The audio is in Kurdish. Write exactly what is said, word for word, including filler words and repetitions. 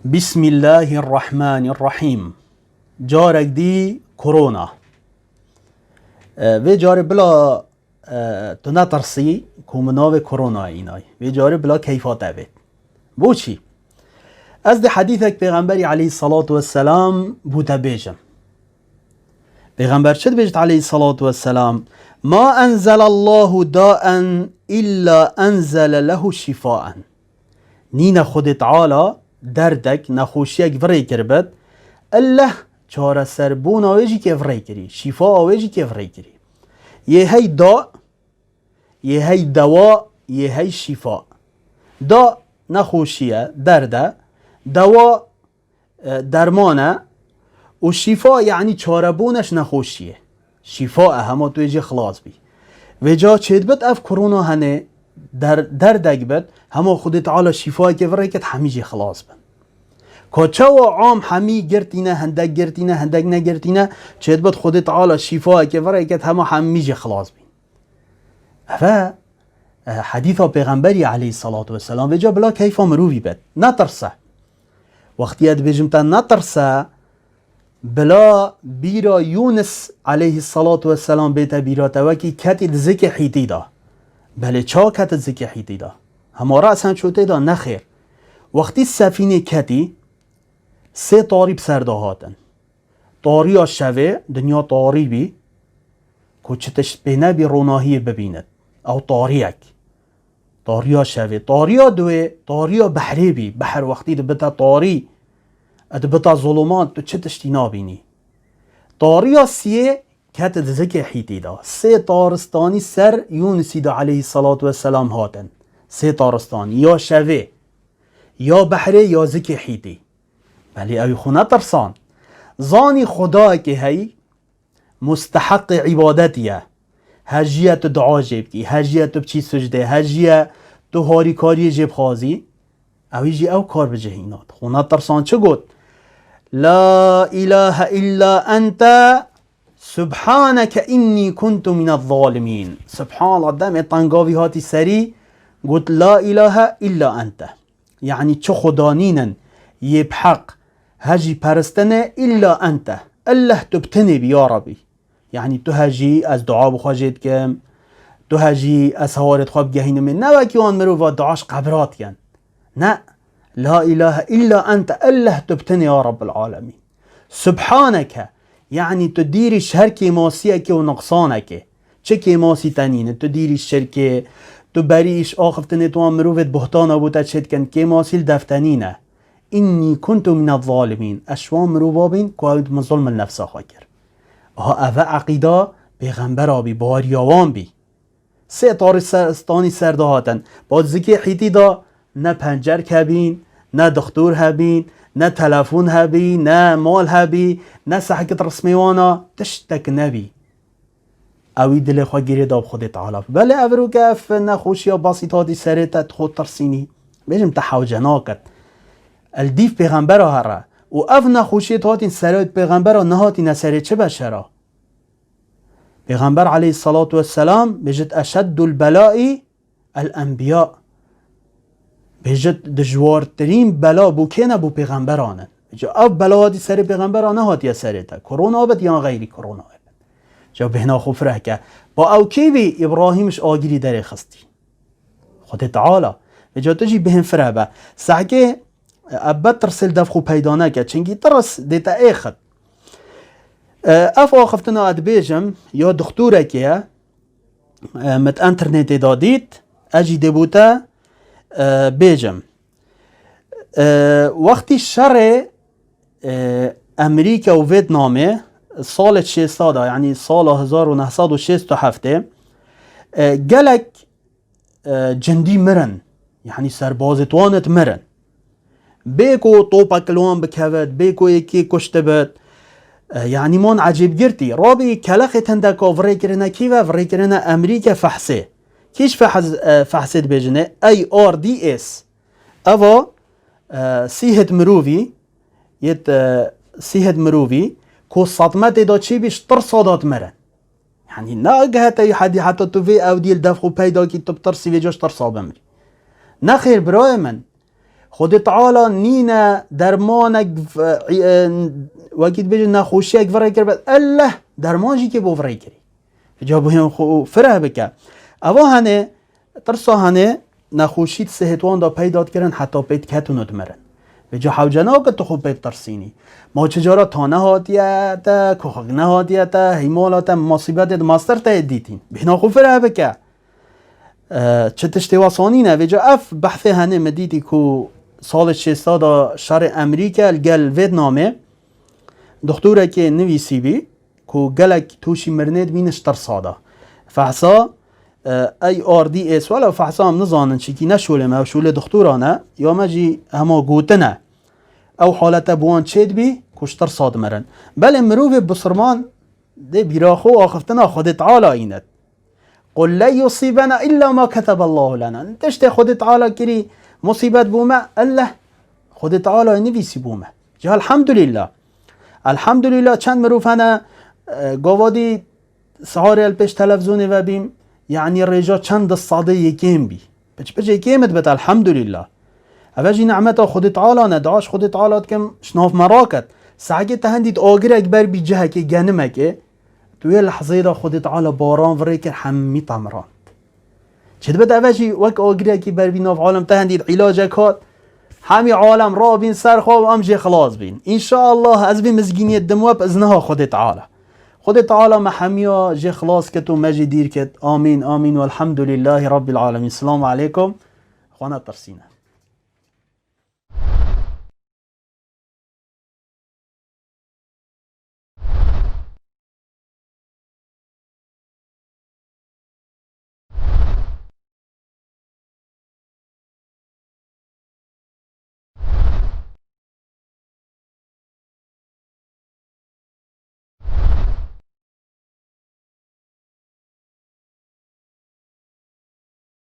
Bismillahirrahmanirrahim. Carek dî korona. E, vê carê bila, e, tu netirsî ku min navê korona înay. Vê carê bila keyfa te bêt. Boçî? Ez di hedîsek Pêxemberî aleyhissalatu vesselam bû te bêjim. Pêxember çi dibêjit aleyhissalatu vesselam? "Ma enzelallahu daen illa enzele lehu şifaen." Nîne Xwedê Teala derdek, nexweşiyek virê kiribit, elleh çareserbûna wê jî kê virê kirî, şîfaa wê jî kê virê kirî. Yê hey da, yê hey dewa, yê hey şîfa. Da nexweşiye, derde, dewa, e, derman e û şîfa, yanî çarebûne ji nexweşiyê. Şîfa e, hema tu yê jê xilas bî. Vêca çêdibit ev korona henê der-, derdek bit, hema Xwedê Teala şîfayekê virêkit, hemî jê xilas bin. Ka çawa am hemî girtîne, hindek girtîne, hindek negirtîne, çêdibit Xwedê Teala şîfayekê virêkit, hema hemî jê xilas bîn. Eve, e, hedîsa Pêxemberî aleyhissalatu vesselam, vêca bila keyfa mirovî bet. Netirse. Wextî ez dibêjim te netirse, bila bîra Yûnis aleyhissalatu vesselam bête bîra te, wekî ketî di zikê hîtî de. Belê ça kete zikê hîtî de? Hema resen çû tê de? Nexêr. Wextî sefînê ketî, sê tarî bi ser de hatin. Tariya şevê, dinya tarî bî, ku çi tişt pê nebî ronahiyê bibînit. Ew tariyek. Tariya şevê. Tariya duwê, tariya behrê bî. Behr wextî dibite tarî, dibite zulumat, tu çi tiştî nabînî. Tariya siyê kete di zikê hîtî de. Sê taristanî ser Yûnisî de aleyhissalatu vesselam hatin. Sê taristanî. Ya şevê, ya behrê, ya zikê hîtî. Belê ew xwe netirsan. Zanî Xwedayekê hey, musteheqê îbadetî ye. Hejiye tu dua jê bikî, hejiye tu biçî sucdê, hejiye tu harîkariyê jê bixwazî. Ewî jî ew kar bi cih îna. Xwe netirsan çi got? "La ilahe illa ente, subhaneke innî kuntu minez zalimîn." Subhanallah, demê tengavî hatî serî, got, "La ilahe illa ente." Yanî çi xuda nînin yê bi heq hejî peristinê îlla ente. Elleh tu bi tinê bî ya Rebî. Yanî tu hejî ez dua bi xwe jê dikim, tu hejî ez hewarê di xwe bigehînim ê. Ne wekî wan mirova dua ji qebra dikin. Ne. La ilahe îlla ente, elleh tu bi tinê ya Rebbil alemîn. Subhaneke, yanî tu dîrî ji her kêmasiyekê û niqsanekê. Çi kêmasî te nîne, tu dîrî şirkê, tu berî îş axiftinê tu wan mirovê di buhtana bû te çê dikin, kêmasî li dev te nîne. Înnî kuntu mine zalimîn. Ez ji wan mirova bîn ku ew min zulm li nefsa xwe kir. Aha, eve eqîda pêxembera bî, baweriya wan bî. Sê tarî ser, stanî ser de hatin. Ba zikê hîtî de ne pencerk hebîn, ne dixtor hebîn, ne telefon hebî, ne mal hebî, ne sehkit rismê wana, tiştek nebî. Ewî dilê xwe girê da bi Xwedê Teala. Belê ev rûke ev nexweşiya basît hatî serê te, tu xwe tirsînî. Bêjim te hewce naket. El dîv pêxembera here. Û ev nexweşiyê hatîn serê pêxembera nehatîne serê çi beşera? Pêxember aleyhissalatu vesselam bêjit, "Eşeddul belai el enbiya." Bêjit, dijwartirîn bela bû kê ne, bû pêxemberan in. Ca ev bela hatî serê pêxembera nehatiye serê te. Korona bit yan xeyrî korona bit. Ca bêhna xwe fireh ke. Ba ew kê bî? Îbrahîm ji agirî derê xistî. Xwedê Teala. Vêca tu jî bêhn fireh be. Sehkê, e, ebed tirsê li dev xwe peyda neke. Çinkî tirs dê te êxit. E, ev axiftina ez dibêjim, ya dixtorekê ye, e, min di înternetê de dît, ez jî dê bo te, e, bêjim. E, wextî şerê, e, Emerîka û Vêtnamê salê şêsta de, yanî sala hezar û neh sed û şêst û heftê, e, gelek, e, cindî mirin, yanî serbazê wan et mirin. Bê ku topek li wan bikevit, bê ku yekê kuştibit, e, yanî man ecêbgirtî. Rabî kelexê tindeka virêkirine kî ve? Virêkirine Emerîke Fehsê. Kî ji Fehz-, e, Fehsê dibêjine? A R D S. Eva, e, sîhêt mirovî, yêt, e, sîhêt mirovî, ku sedme tê de çêbî ji tirsa de dimirin. Yanî nagihete wî hedî heta tu vê ew dî li dev xwe peyda kî tu bi tirsî vêca ji tirsa bimrî. Nexêr birayê min, Xwedê Teala nîne dermanek v-, e, wekî dibêje nexweşiyek virê kir, bes elleh derman jî kê bo virê kirî. Ca bûyên xwe fireh bike. Eva hene, tirsa hene, nexweşî di sihêt wan de peyda dikirin, heta pê diketin û dimirin. Vêca hewce nake tu xwe pê bitirsînî. Ma çi cara ta nehatiye te, kuxik nehatiye te, hîmala te, masîbetê di master te yê dîtîn. Bêhna xwe fireh bike. E, çi tiştê wa sanî ne. Vêca ev behfê hene min dîtî ku salê şêsta de şerê Emerîke li gel Vêtnamê doktorekê nivîsî bî ku gelek tûşî mirinê dibîne ji tirsa de. Fehsa, e, ey ardî ês wele fehsa em nizanin çikî ne şûlê me, ew şûlê doktora ne, ya me jî hema gotin e. Ew halete bi wan çêdibî ku ji tirsa dimirin. Belê mirovê bisirman dê bîra xwe û axiftina Xwedê Teala înet. Qul len yusîbena illa ma keteballahu lena. Tiştê Xwedê Teala kirî musîbet bo me, elleh Xwedê Teala nivîsî bo me. Ca elhamdulillah. Elhamdulillah çend mirov hene, e, gavadî siharê li pêş televîzyonê ve bîm, yanî rêja çend di sedê yekêm bî. Piç piç yekêm dibit, elhamdulillah. Eve jî nehmeta Xwedê Teala ne, dua ji Xwedê Teala dikim, ji nav me raket. Sehekê te hendî di agirek ber bî cihekê, genimekê, tu yê lehzeyê de Xwedê Teala baran virê kir, hemî te mirand. Çi dibit eve jî wek agirekî ber bî nav alem te hendî di îlacek hat, hemî alem rabîn ser xwe û em jê xilas bîn. Înşallah ez vê mizgîniyê dim we bi izniha Xwedê Teala. Xwedê Teala me hemiya jê xilas kit û me jî dîr kit. Amîn, amîn, welhamdulillahî Rabbil alemîn. Selamu aleykum. Xwe netirsîne.